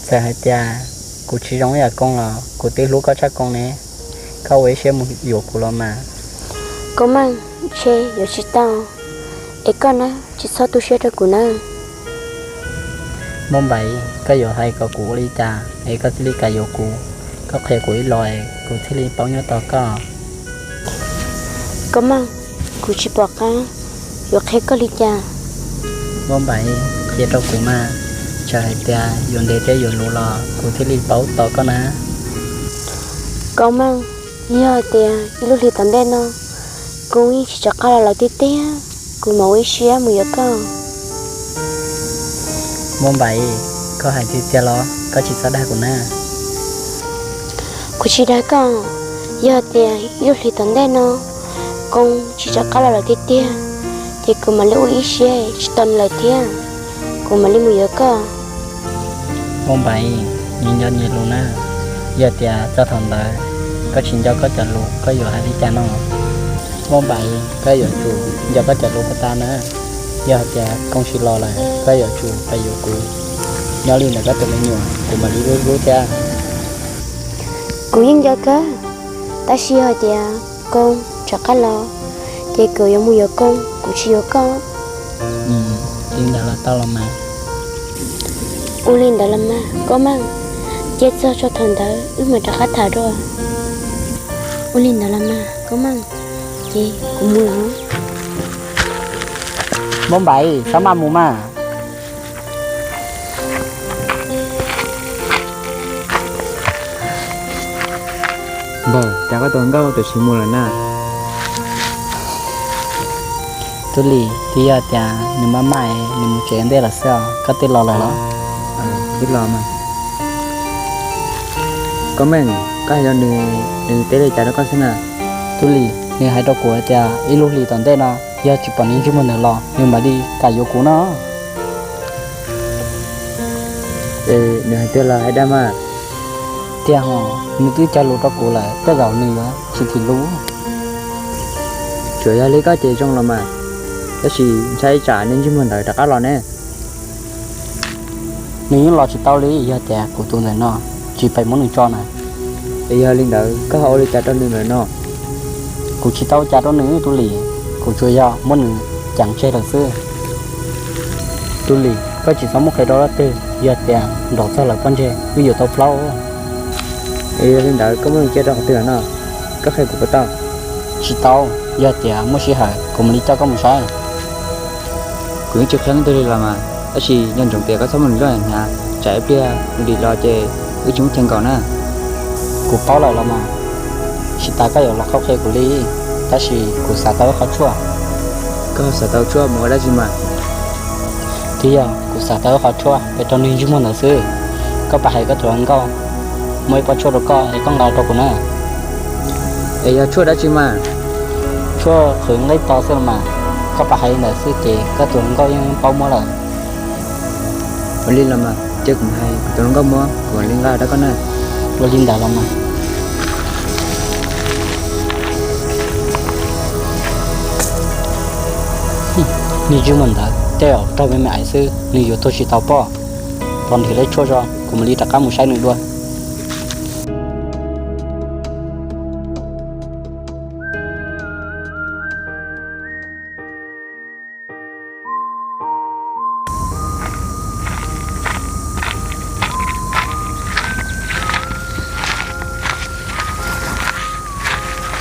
Txawm hais tias kuv tsis zoo ib yam Koob los kuv twb hlub koj tshaj Koob ne, koj ua ib siab mus yuav kuv los mas. Koob Meej, ntshe yuav tsis tau, es koj na tsis txhob tu siab rau kuv nawb. Muaj Npaim, koj yuav hais kom kuv ua li cas es koj thiaj li kam yuav kuv? Koj qhia kuv ib los es kuv thiaj li paub nyob tos koj. Koob Meej, kuv tsis pom qab yuav qhia koj li cas. Muaj Npaim, qhia rau kuv mas, txawm hais tias yuav ntev thiab yuav luv los kuv thiaj li paub tos koj na. Koob Meej, yog hais tias ib lub hlis tom ntej no Koob yeej tsis rov qab los lawm tiag tiag, kuv mam ua ib siab mus yuav koj. Muaj Npaim, koj hais tiag tiag los koj tsis txhob dag kuv na? Kuv tsis dag koj, yog hais tias ib lub hlis tom ntej no Koob tsis rov qab los lawm tiag tiag, ces kuv mam li ua ib siab tsis tos nws lawm thiab, kuv mam li mus yuav koj. Muaj Npaim, nyias nco nyias lus na, yog tias txog thaum ntawd koj tsis nco koj cov lus koj yuav hais li cas no? Muaj Npaim, koj yuav tsum nco koj cov lus puas tau na, yog hais tias Koob tsis los lawm koj yuav tsum pab yuav kuv, nyob li ntawm koj tus me nyuam kuv mam li hlub hlub thiab. Kuv yeej nco kawg, tab sis yog hais tias Koob rov qab los, ces kuv yuav mus yuav Koob, kuv tsis yuav koj. Li ntawd los tau los mas. Ua li ntawd los mas Koob Meej, cia txog thaum ntawd wb mam rov qab tham dua. Ua li ntawd los mas Koob Meej, ces kuv mus lawm. Muaj Npaim, txhob maj mus mas. Npawg, cas koj tus hluas nkauj twb sim mus lawm na? Tub Lis, twb yog tias nws maj maj nws mus tsev ntej lawm xwb os, koj twb los lawm los? Twb los mas. Koob Meej, koj hais rau nws, nws teb li cas rau koj xwb na? Tub Lis, nws hais rau kuv hais tias ib lub hlis tom ntej no yog tsis pom nws ntsej muag ntawd los nws mam li kam yuav kuv no. Es nws hais tiag los hais dag mas? Tiag hos, nws twb cog lus rau kuv lawm tej zaum nws yuav tsis thim lus. Tsuas yog li koj ces zoo los mas, tab sis ntshai tsam nws ntsej muag ntawd rov qab los ne. Nws yeej los tsis tau li, yog tias kuv tus ntawm no tsis pais muab nws tso na. Es yog li ntawd koj ho ua li cas rau nws lawm no? Kuv tsis tau ua cas rau nws Tub Lis, kuv tsuas yog muab nws ceev tseg lawm xwb. Tub Lis, koj tsis txhob muab qhia rau leej twg, yog tias nrov txog lawv pob ntseg wb yuav tau plaub. Es yog li ntawd koj muab nws cia rau qhov twg no? Koj qhia kuv puas tau? Tsis tau, yog tias muaj sij hawm kuv mam li coj koj mus saib. Kuv yeej tsis qhia leej twg li los mas, tab sis nco ntsoov tias koj txhob muab nws loj hnyav, tsam ib pliag nws dim los ces wb tsis muaj chaw nkaum na. Kuv paub lawm los mas, tsis tas koj yuav los qhuab qhia kuv li, tab sis kuv xav tau ib qho tshuaj. Koj xav tau tshuaj mus ua dab tsi mas? Twb yog kuv xav tau ib qho tshuaj es rau nws ntsej muag ntawd xwb. Koj pab hais koj tus hluas nkauj muab ib pob tshuaj rau koj es koj nqa rau kuv na. Es yog tshuaj dab tsi mas? Tshuaj qhwv nqaij to xwb los mas, koj pab hais li ntawd xwb ces koj tus hluas nkauj yeej paub muab lawm. Ua li los mas, cia kuv hais kuv tus hluas nkauj muab, kuv mam li nqa rau koj na. Ua li ntawd los mas. Nws ntsej muag ntawd tej zaum raug me me aiv xwb, nws yuav tuag tsis tau pob. Tos nrhiav leb tshuaj tso, kuv mam li rov qab mus saib nws dua.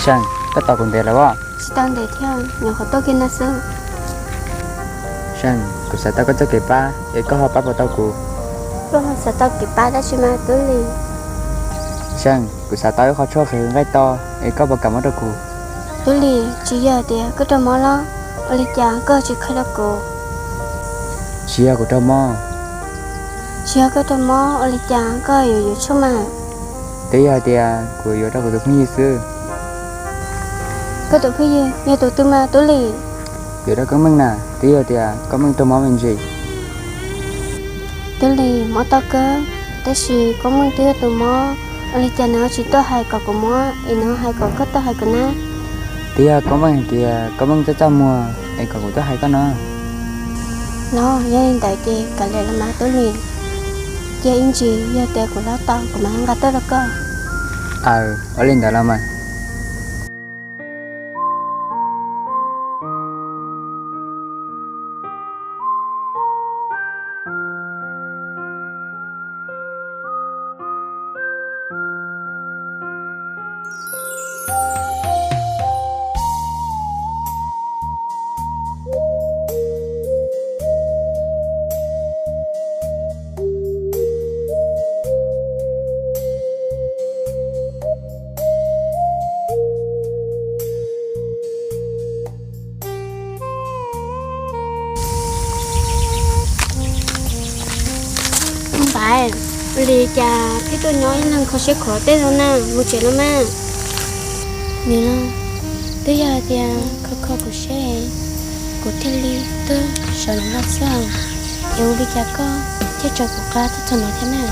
Seej, koj tos kuv ntev lawm os? Tsis tau ntev thiab, nyuam qhuav tuaj kiag no xwb. Seej, kuv xav tau koj txoj kev pab es koj ho pab puas tau kuv? Koj ho xav tau kev pab dab tsi mas Tub Lis? Seej, kuv xav tau ib qho tshuaj qhwv nqaij to es koj puas kam muab rau kuv? Tub Lis, tsis yog tias koj raug mob los? Ua li cas koj tsis qhia rau kuv? Tsis yog kuv raug mob. Tsis yog koj raug mob ua li cas koj yuav yuav tshuaj mas? Twb yog hais tias kuv yuav rau kuv tus phooj ywg xwb. Koj tus phooj ywg yog tus twg mas Tub Lis? Yuav rau Koob Meej na, twb yog tias Koob Meej raug mob me ntsis. Tub Lis, mob tau kawg, tab sis Koob Meej twb yog tus mob, ua li cas nws tsis tuaj hais kom kuv muab es nws hais kom koj tuaj hais kuv na? Twb yog Koob Meej hais tias Koob Meej txaj txaj muag es kom kuv tuaj hais koj no. Los yog li ntawd ces kav liam los mas Tub Lis. Cia ib ntsis, yog tias kuv hlob tau kuv mam nqa tuaj rau koj. Aw, ua li ntawd los mas. Npaiv, ua li cas peb tuaj nyob ib leeg kho siab kho tej zoo na, mus tsev los mas. Niam laus, twb yog hais tias kho kho kuv siab, kuv thiaj li tuaj sawv los noj xwb. Es ua li cas koj thiaj tso kuv qab tuaj txog no thiab na?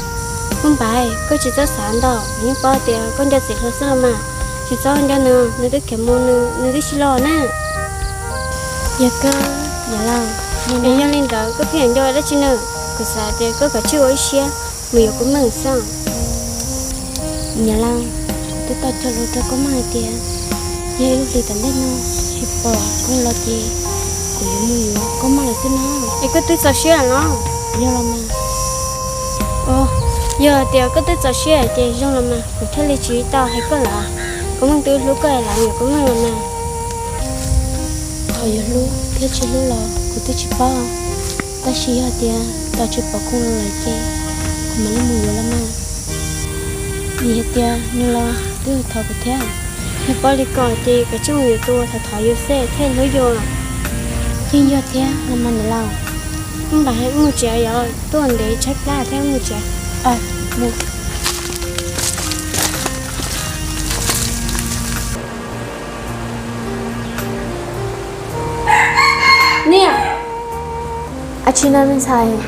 Npaiv, koj tsis txhob xav ntau, kuv yeej paub tias koj nco txiv hluas xwb los mas. Tsis txhob nco nws, nws twb khiav mus nws, nws twb tsis los na. Yog koj, niam laus, es yog li ntawd koj pheej nco dab tsi na? Kuv xav tias koj kav tsij ua ib siab mus yuav Koob Meej xwb. Niam laus, kuv twb tau cog lus rau Koob Meej hais tias yog ib lub hlis tom ntej no tsis pom Koob los ces kuv yuav mus yuav Koob Meej lawm xwb no. Es koj twb txaus siab los? Yog los mas. Yog tias koj twb txaus siab ces zoo los mas, kuv thiaj li tsis tau hais koj lawm. Koob Meej twb hlub koj es lawv yuav Koob Meej los mas. Qhov yuav hlub thiab tsis hlub los kuv twb tsis paub, tab sis yog tias tos tsis pom Koob los lawm ces kuv mam li mus yuav los mas. Vim hais tias nws los twb thov kuv thiab. Yog paub li ko ces kav tsij mus yuav tus uas thov thov yus xwb thiaj hlub yus. Yeej yog thiab los mas niam laus. Npaiv, mus tsev yom, tuaj ntev tshaib plab thiab, mus tsev. Niam, ab tsi no me ntxhais?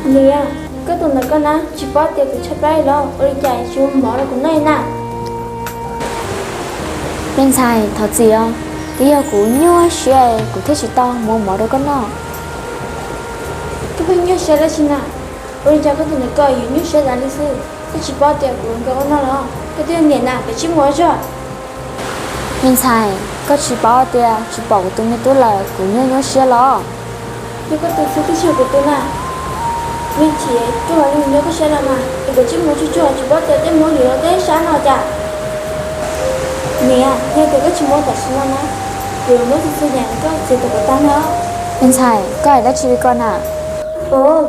Niam, koj tus ntawm koj na tsis paub tias kuv tshaib plab los ua li cas tsis muab mov rau kuv noj li na? Me ntxhais, thov txim os, twb yog kuv nyuaj siab kuv thiaj tsis tau muab mov rau koj noj. Koj pheej nyuaj siab dab tsi na? Ua li cas koj tus ntawm koj yuav nyuaj siab tas li xwb? Koj tsis paub tias kuv nkaus koj noj los? Koj twb yog niam na, kav tsij mus ua zog. Me ntxhais, koj tsis paub tias tsis pom kuv tus me tub lawm kuv nyuaj nyuaj siab los? Yog koj tus xwb twb tsis yog kuv tus na. Me ntxhais, koj ua li mus nco koj siab los mas, es kav tsij mus tsuag tsuag, tsis paub tias tej muab yuav los tej sab no cas. Niam, yog tias koj tsis muab tam sim no na, kuv yuav muab txhua txhua yam koj txiav kom tag nrho. Me ntxhais, koj hais dab tsi li ko na?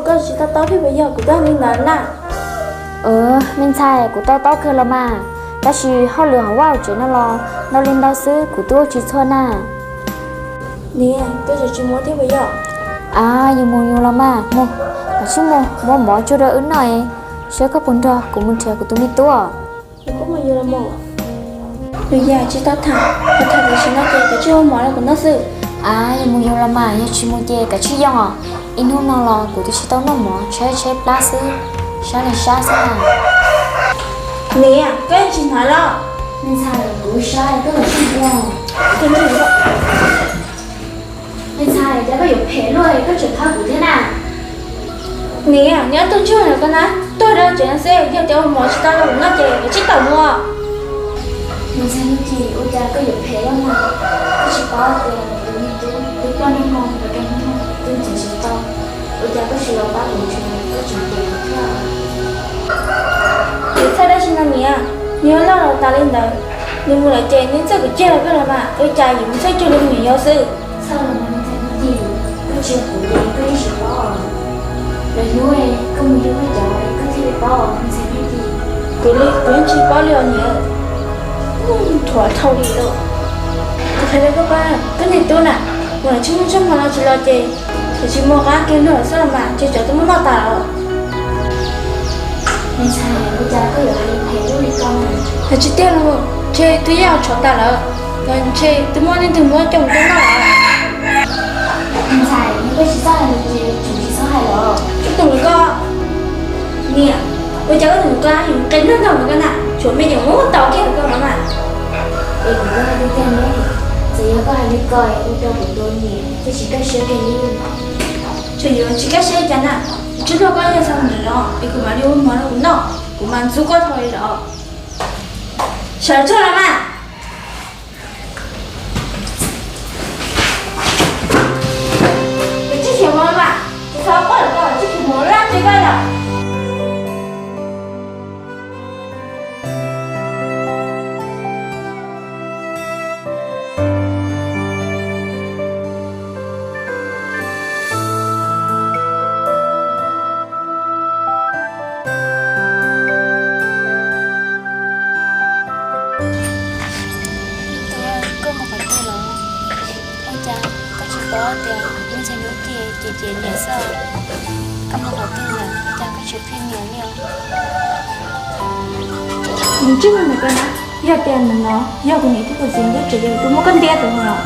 Koj tsis to taub thiab puas yog? Kuv twb hais li ntawd na. Me ntxhais, kuv to taub kawg los mas, tab sis hauj lwm hauv vaj hauv tsev no los ntau li ntau xwb, kuv twb ua tsis txhua na. Niam, koj tseem tsis mus thiab puas yog? Aw, yuav mus yuav los mas, mus, koj sim mus muab mov tsuag rau wb noj es, seb koj puas nrog kuv mus nrhiav kuv tus me tub. Kuv kuj mus yuav los mas. Yog tsis tau tham, tham tam sim no ces kav tsij ua mov rau kuv noj xwb. Aw, yuav mus yuav los mas, yog tsis mus ces kav tsij yoo os. Ib hnub no los kuv twb tsis tau noj mov, tshaib tshaib plab xwb, sab li sab xwb na. Niam, koj yeej tsis hnov los? Me ntxhais, kuv saib koj los tsis hnov. Me ntxhais, cas koj yuav phem luaj, koj tseem thab kuv thiab na. Niam, nyob tuaj ntsuag los koj na, tuaj rau tsev no xwb, yog tias ua mov tsis tau rau kuv noj ces kuv tsib tawm mus. Me ntxhais Nuj Ci, ua cas koj yuav phem luaj na? Koj tsis paub tias kuv tus me tub twb ploj niaj hmo los rau hnub no twb nrhiav tsis tau, ua cas koj tsis los pab kuv nrhiav, koj tseem phem kuv thiab. Kuv txhawj dab tsi no niam, nws yuav loj los tas li ntawd, nws mus lawm ces nws txhawj kuv ceg los kawg los mas, ua cas yuav mus txhawj cuag li me nyuam yaus xwb. Txhawj los mas me ntxhais Nuj Ci, koj tsis yog kuv ces koj yeej tsis paub. Lwm hnub koj mus yug koj cov koj thiaj li paub me ntxhais Nuj Ci. Kuv li kuv yeej tsis paub li os niam. Thuam dhau li lawm. Kuv qhia rau koj pab, koj niag tub na, mus lawm tsheej muaj tsheej hmo no tsis los ces, thaum tsis muaj qab kiag nrog lawv xwb los mas ces cov twb muab noj tas lawm. Me ntxhais, ua cas koj yuav hais lus phem luaj li ko? Hais tsis tiag los, ntshe twb yaj tshov tas lawm, ntshe twb muab leej twg muab coj mus coj noj lawm. Me ntxhais, yog koj tsis txhob hais lus ces tseem tsis txhob hais los. Koj tus ntawm koj, niam, ua cas koj tus ntawm koj yuav qe nrog nrog ntawm koj na, tshuav me nyuam muab tau kiag ntawm koj no na. Es kuv twb hais tiag tiag ne, txawm yog koj hais li ko ua rau kuv tus niam thiaj tsis kaj siab kiag li. Tseem yuav tsis kaj siab li cas na? es kuv mam li ua mov rau kuv noj, kuv mam ntxub koj dhau li los. Sawv tsuag los mas. Koj tsis khiav mus mas, tsis txhob quaj lawm, koj tsis khiav mus laj li koj lawm. Koj mus qhov twg los? Ua cas koj tsis paub tias lub ntsej lub ci ces ces niam xwb? Koj mus qhov twg lawm, ua cas koj tsis pheej niam li os? Nws tsis yog nws koj na, yog tias nws no yog kuv niam thiab kuv txiv, twb tseem yog kuv twb muab koj ntiab rau no los.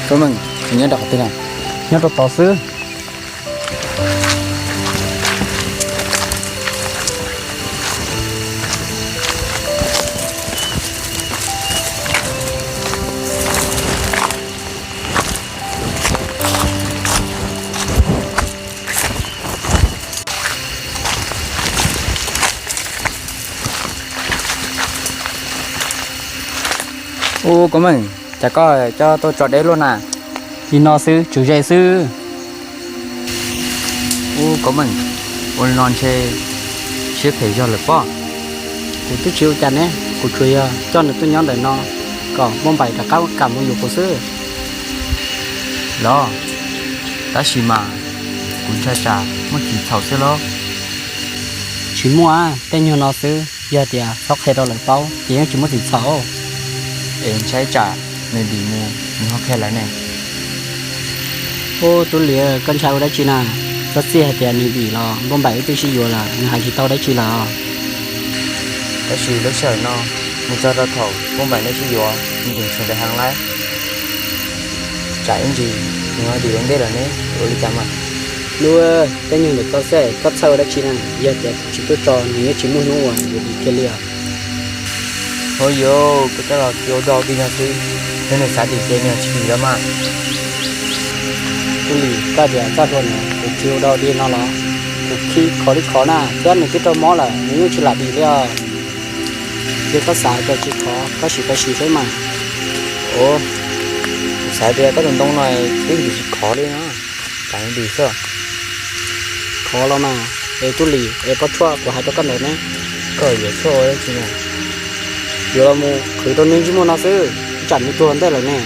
Koj Meej, nyob rau qhov twg na? Nyob rau tod xwb. Ub, Koob Meej, cas koj coj tuaj tso deb luaj na? Li no xwb, tswv ze xwb. Ub, Koob Meej, ua li no ntshe siab phem zog lawm pob. Kuv twb tsis ua cas ne, kuv tsuas yog coj nws tuaj nyob ntawm no kom Npauj Npaim rov qab kam mus yuav kuv xwb. Los, tab sis mas kuv ntshai tsam muaj txim txhaum xwb lauj. Tsis muaj, tej nyuag no xwb, yog tias txhob qhia rau lawv paub ces yeej tsis muaj txim txhaum. Es ntshai tsam nws dim mus nws ho qhia lawv ne. Ub, Tub Lis, koj ntshai ua dab tsi na? Txhob txij hais tias nws dim los Npauj Npaim wb twb sib yuav lawm, nws hais tsis tau dab tsi lawm. Tab sis lub sij hawm no mus txog rau thaum Npauj Npaim nej sib yuav nws tseem tshuav daim heev lawm. Tsam ib ntsis nws ho dim ua ntej lawm ne, ua li cas mas? Nub, tej nyuag ntawm koj xwb, koj txhawj ua dab tsi na? Yog tias kuv tsis tuaj tso nws yeej tsis muaj hnub uas yuav dim kiag li os. Hos yos, koj coj los ua dog dig no xwb, yog nws xav dim ces nws tsis dim los mas. Tub Lis, koj tias txoj hlua no kuv tsis ua dog dig no los? Kuv khi khov li khov na, thiab nws twb raug mob lawm nws yeej tsis lam dim li os. Yog koj xav tias tsis khov, koj sim tau sim saib mas. Ua, kuv xav tias koj tus ntoo no twb dim tsis khov li no, tsam nws dim xwb. Khov los mas, es Tub Lis, es pob tshuaj kuv hais rau koj ntawd ne? Koj yuav tshuaj ua dab tsi na? Yuav los mus qhwv rau nws ntsej muag no xwb, tsam nws tuag ntej lawm ne.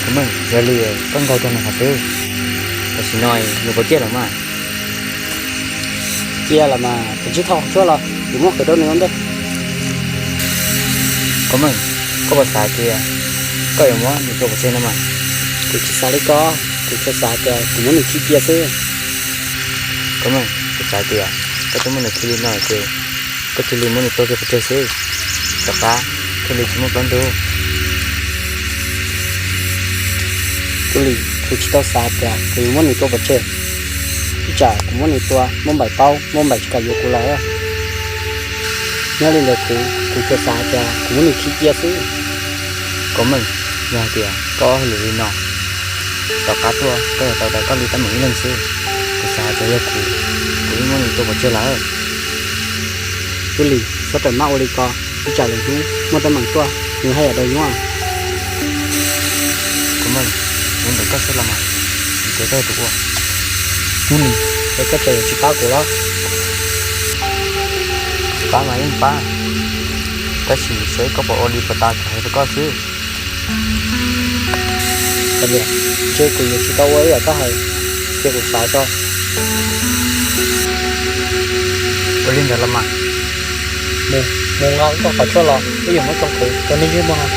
Koob Meej, yog li koj nkaug rau nws qhov twg? Tam sim no nws puas ciaj lawm mas? Ciaj lawm mas, kuv tsis tau tshuaj los kuv muab qhwv rau nws ua ntej. Koob Meej, koj puas xav tias koj yuav muab nws tua pov tseg no mas? Kuv tsis xav li ko, kuv tsuas xav tias kuv muab nws khi cia xwb. Koob Meej, kuv xav tias koj twb muab nws khi li no ces koj cia li muab nws tua kiag pov tseg xwb, tom qab thiaj li tsis muaj plaub ntug. Tub Lis, kuv tsis tau xav tias kuv yuav muab nws tua pov tseg, ib tsam kuv muab nws tua Npauj Npaim paub, Npauj Npaim tsis kam yuav kuv lawm. Nyob li ntawd kuv, kuv tsuas xav tias kuv muab nws khi cia xwb. Koob Meej, yog hais tias koj ua hauj lwm li no, tom qab tuaj koj yuav tau daws koj li teeb meem ib leeg xwb. Kuv xav hais tias yog kuv, kuv yeej muab nws tua pov tseg lawm. Tub Lis, txhob rawm maj ua li ko, ib tsam lwm hnub muaj teeb meem tuaj nws haj yam daws nyuaj. Koob Meej, nyob ntawm koj xwb los mas, vim tias koj yog tus ua. Tub Lis, es koj tseem yuav tsis pab kuv los? Pab mas yeej pab, tab sis saib koj puas ua li puas tas kuv hais rau koj xwb. Ntshe kuv yuav tsis tau ua ib yam koj hais, cia kuv xav tso. Ua li ntawd los mas, mus, mus nqa koj qhov tshuaj los, wb yuav muab tsoo qhwv rau neb ntsej muag no.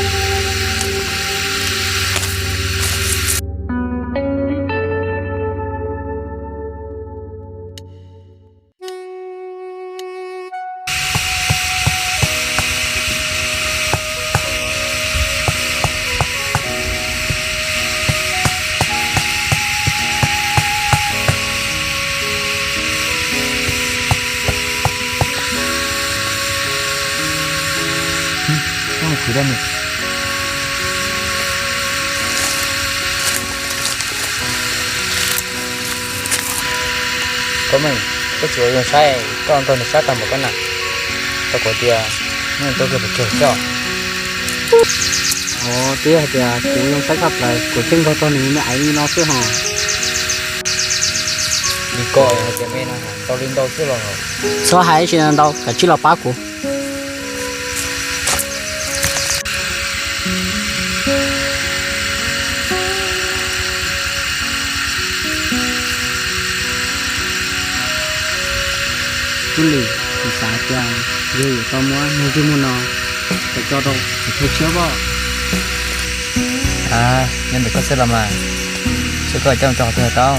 Koob Meej, koj tsis ua zoo saib, koj nrog nws sab tag npaum koj na, tau kuv tias nws tuaj kiag pes tsawg xwb. Twb yog hais tias kuv zoo saib tshaj plaws kuv thiaj nkaug rau nws me aiv li no xwb hos. Li ko hais tias me no tau li ntau xwb los? Txhob hais tsis ntau, kav tsij los pab kuv. Tub Lis, kuv xav tias yog yuav tau muab niag ntsej muag no tso rau kuv thiaj tshiab pob. Nyob ntawm koj xwb los mas, seb koj coj tso qhov twg tau,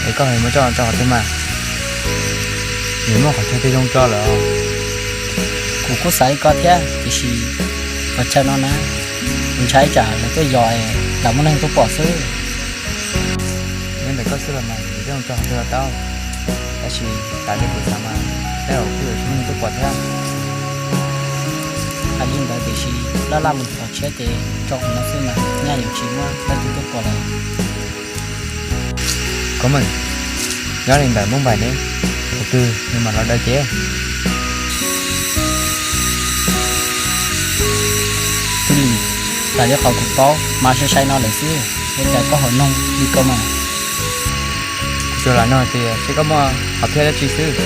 es koj ho muab coj tso qhov twg mas, nws muaj qhov chaw twg zoo tso lawm. Kuv kuj xav li ko thiab tiam sis qhov chaw no na, kuv ntshai tsam lawv tuaj yos es lam muaj neeg tuaj pom xwb. Nyob ntawm koj xwb los mas, nws coj tso qhov twg los tau, tab sis tas li kuv xav mas tej zaum kuj yuav tsis muaj neeg tuaj pom thiab. Hais li ntawd tiam sis laj laj mus tom tshiab ces tso qhov no xwb mas nyaj yuav tsis muaj leej twg tuaj pom lawm. Koob Meej, nyob li ntawm Npauj Npaim ne, thaum twg nws mam los daws cev? Tub Lis, tas li qhov kuv paub mas sai sai no lawm xwb, ua cas koj ho nug li ko mas? Kuv tsuas lam nug tias seb koj muaj qhov phiaj dab tsi xwb,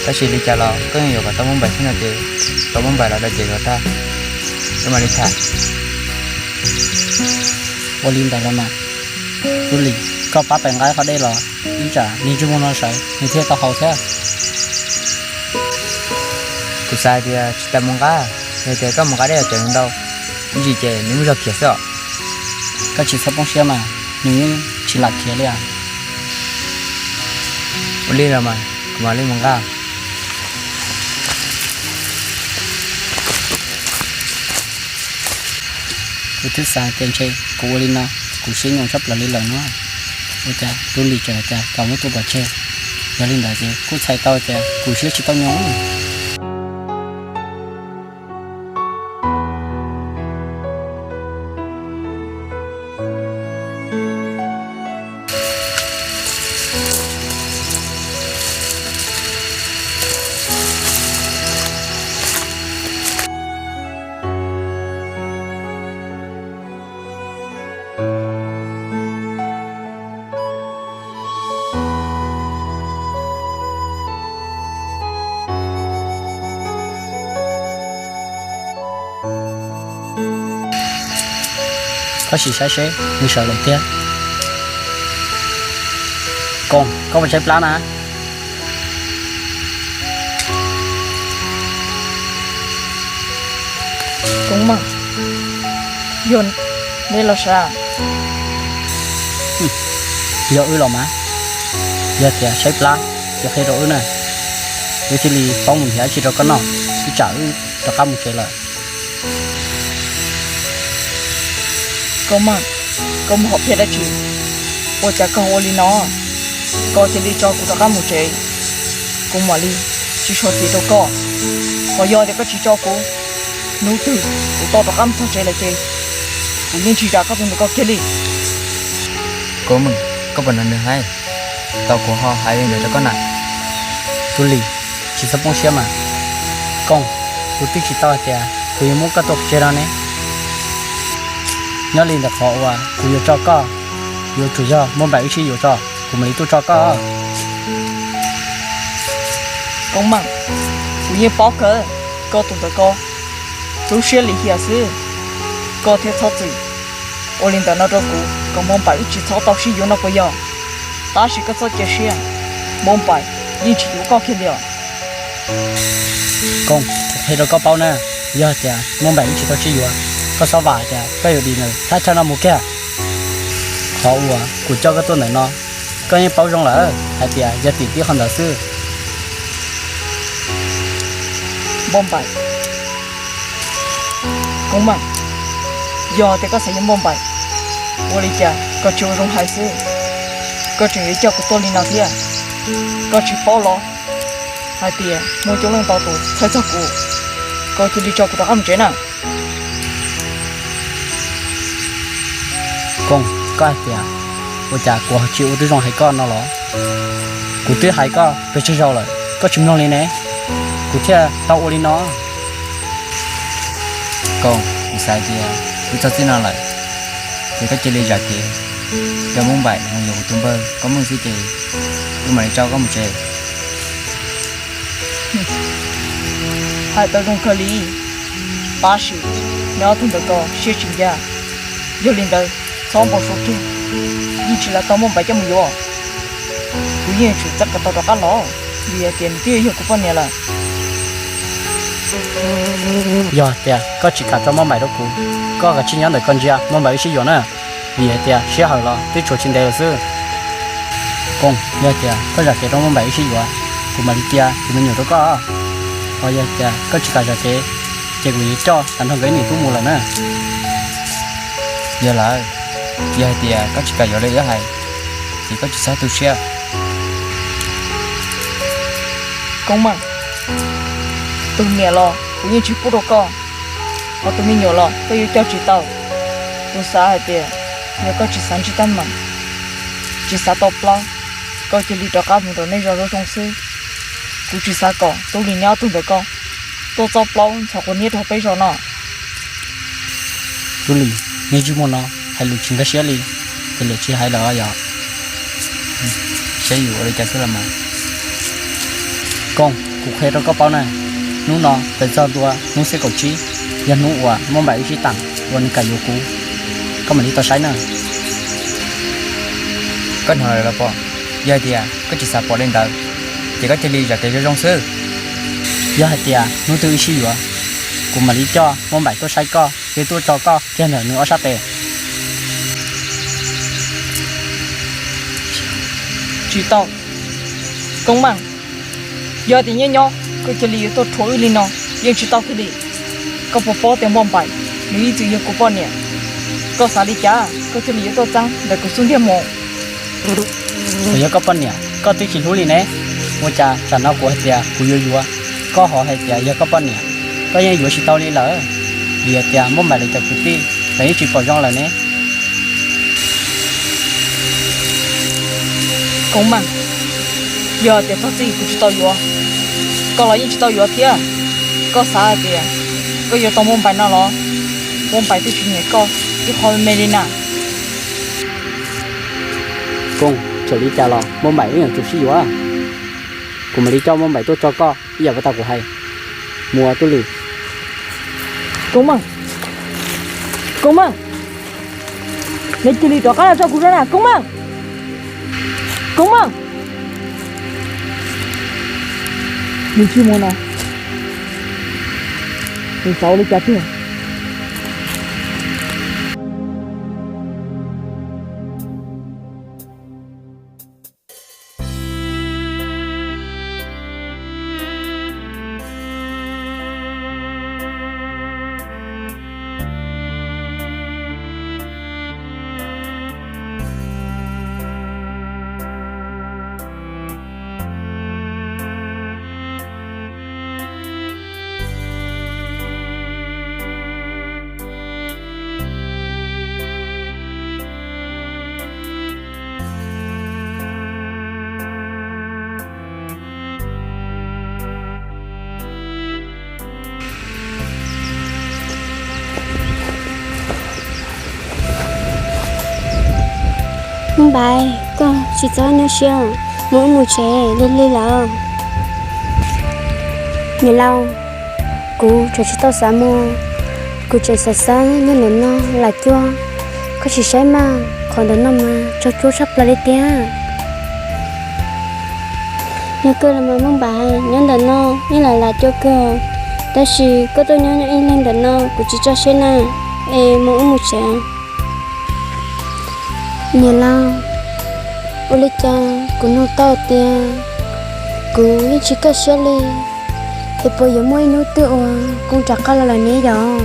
tab sis li cas los koj yeej yuav kom tau Npauj Npaim xwb no ces kom Npauj Npaim los daws cev kom tag, wb mam li tham. Ua li ntawd los mas, Tub Lis, koj pab pem nqa qhov dej los, ib tsam niag ntsej muag no sawv nws thiaj tau haus thiab. Kuv xav hais tias tsis tas mus nqa, yog tias koj mus nqa dej los tseem ntau, ib ntsis ces nws muaj zog khiav xwb os. Koj tsis txhob poob siab mas, nws yeej tsis lam khiav li as. Ua li los mas, kuv mam li mus nqa. Kuv twb xav tias ntshe kuv ua li no kuv siab nyoos tshaj plaws li lawm no, ua cas Tub Lis tseem hais tias kom muab tua pov tseg. Yog li ntawd ces kuj txhais tau tias kuv siab tsis tau nyoos. Koj sim saib seb nws sawv lawm tiag. Koos, koj puas tshaib plab na? Koob Meej, yog nej los sav? Yog wb los mas, yog tias tshaib plab ces qhia rau wb na, wb thiaj li paub mus nrhiav dab tsi rau koj noj, ib tsam wb rov qab mus tsev lawm. Koob Meej, koj muaj qhov phiaj dab tsi? Ua cas koj ua li no? Koj cia li tso kuv rov qab mus tsev, kuv mam li tsis suav txiv rau koj. Ho yog tias koj tsis tso kuv, hnub twg kuv tau rov qab mus txog tsev lawm ces kuv yeej tsis zam koj tus ntawm koj kiag li. Koob Meej, koj puas hnov nws hais? Tau kuv ho hais li ntawd rau koj na. Tub Lis, tsis txhob poob siab mas. Koos, kuv twb tsis tau hais tias kuv yuav muab koj tua pov tseg no ne. Nyob li ntawm qhov uas kuv yuav tso koj, yuav tsum yog Npauj Npaim wb sib yuav tso, kuv mam li tuaj tso koj. Koob Meej, kuv yeej paub kawg, koj tus ntawm ko lub siab lim hiam xwb, koj thiaj txhob txwm ua li ntawd no rau kuv kom Npauj Npaim wb tsis txhob tau sib yuav no puas yog? Tab sis koj txhob cia siab, Npauj Npaim yeej tsis yuav koj kiag li os. Koos, kuv qhia rau koj paub na, yog tias Npauj Npaim wb tsis tau sib yuav, koj txhob vam tias koj yuav dim nws thaj chaw no mus kiag. Qhov uas kuv coj koj tuaj ntawm no, koj yeej paub zoo lawm hais tias yog tim tib qhov ntawd xwb. Npauj Npaim, Koob Meej, yog tias koj xav yuav Npauj Npaim, ua li cas koj tsis ua zoo hais xwb, koj tseem yuav coj kuv tuaj li no thiab. Koj tsis paub los hais tias muaj coob leej ntau tus txhawj txog kuv, koj cia li tso kuv rov qab mus tsev na. Kooj, koj hais tias, ua cas kuv tsis ua tib zoo hais koj no los? Kuv twb hais koj pes tsawg zaus lawm koj tsis mloog li ne, kuv thiaj tau ua li no. Kooj, kuv xav tias wb txog txij no lawm, ces koj cia li zam kev coj Muaj Npaim mus yuav kuv tus npawg Koob Meej xwb ces wb mam li tso koj mus tsev. Hais tau zoo kawg li, tab sis neb ob tug ntawm ko siab tsis ncaj. Yog li ntawd txhob npau suav kiag, yeej tsis lam tau Muaj Npaim coj mus yuav. Kuv yeej yuav tsum txeeb kom tau rov qab los, vim hais tias nws twb yog kuv poj niam lawm. Yog hais tias koj tsis kam tso Muaj Npaim rau kuv, koj kav tsij nyob ntawm ko ntsia Muaj Npaim wb sib yuav na, vim hais tias sij hawm los twb tshuav tsis ntev lawm xwb. Kooj, yog tias koj zam kev rau Muaj Npaim wb sib yuav, kuv mam li cia tus me nyuam rau koj. Ho yog tias koj tsis kam zam kev, ces kuv yuav coj tag nrho nkawd ib niam tub mus lawm na. Yog lawm, yog hais tias koj tsis kam yuav li wb hais, ces koj tsis txhob tu siab. Koob Meej, tus niam los kuv yeej tsis pub rau koj, ho tus me nyuam los koj yuav coj tsis tau. Kuv xav hais tias yog koj tsis xav ntsib teeb meem, tsis xav tau plaub, koj cia li rov qab mus rau nej zos zoo zoo xwb. Kuv tsis xav kom Tub Lis neb ob tug ntawm ko tuaj txob plaub ntxhov quav niab rau peb zos no. Tub Lis, niag ntsej muag no hais lus tsis nkag siab li, ces lawv tsis hais lawm yog. Saib yus ua li cas xwb los mas. Kooj, kuv qhia rau koj paub na, hnub no txawm txog ntua hnub xiab kaum tsib, yog hnub uas Muaj Npaim wb sib teem uas nws kam yuav kuv, koj mam li tau saib na. Koj hnov lawm los pom, yog hais tias koj tsis xav pom li ntawd, ces koj cia li zam kev zoo zoo xwb. Yog hais tias hnub twg wb sib yuav, kuv mam li coj Muaj Npaim tuaj saib koj thiab tuaj tso koj kiag ntawm nws ob sab tes. Tsis tau. Koob Meej, yog tias nyob nyob koj cia li yuav tuaj rhuav wb li no yeej tsis tau thiaj li. Koj puas paub tias Muaj Npaim nws ib txwm yog kuv poj niam? Koj xav li cas koj thiaj li yuav tuaj txeeb ntawm kuv xub ntiag mus? Kuv yog koj poj niam koj twb tsis hlub li ne. Ua cas tsam no kuv hais tias kuv yuav yuav, koj ho hais tias yog koj poj niam, koj yeej yuav tsis tau li lawm. Vim hais tias Muaj Npaim lawv cov kwv tij lawv yeej tsis pom zoo lawm ne. Koob Meej, yog tias txog txij kuv tsis tau yuav, koj los yeej tsis tau yuav thiab. Koj xav hais tias koj yuav tau Muaj Npaim no los? Muaj Npaim twb tsis nyiam koj ib qho me me li na. Kooj, txawm li cas los Muaj Npaim wb yuav tsum sib yuav. Kuv mam li coj Muaj Npaim tuaj tso koj ib yam li tau kuv hais. Mus Tub Lis. Koob Meej, Koob Meej, neb cia li rov qab los tso kuv zov na Koob Meej. Koob Meej, nws tsis mus no, nws xav ua li cas tiag? Muaj Npaim, koj tsis txhob nyuaj siab, mus wb mus tsev lig lig lawm. Niam laus, kuv tseem tsis tau xav mus, kuv tseem xav xav nyob ntawm no lam cuab. Koj sim saib mas, qhov ntawm no mas tsog cuab tshaj plaws li tiag. Yog kawg los mas Muaj Npaim, nyob ntawm no yeej lam lam cuab kawg, tab sis koj tuaj nyob nyob ib leeg ntawm no kuv tsis tso siab na, es mus wb mus tsev. Niam laus, ua li cas kuv nug tau tias kuv yeej tsis kaj siab li, es puas yuav muaj ib hnub twg uas koj rov qab los lawm ne yom?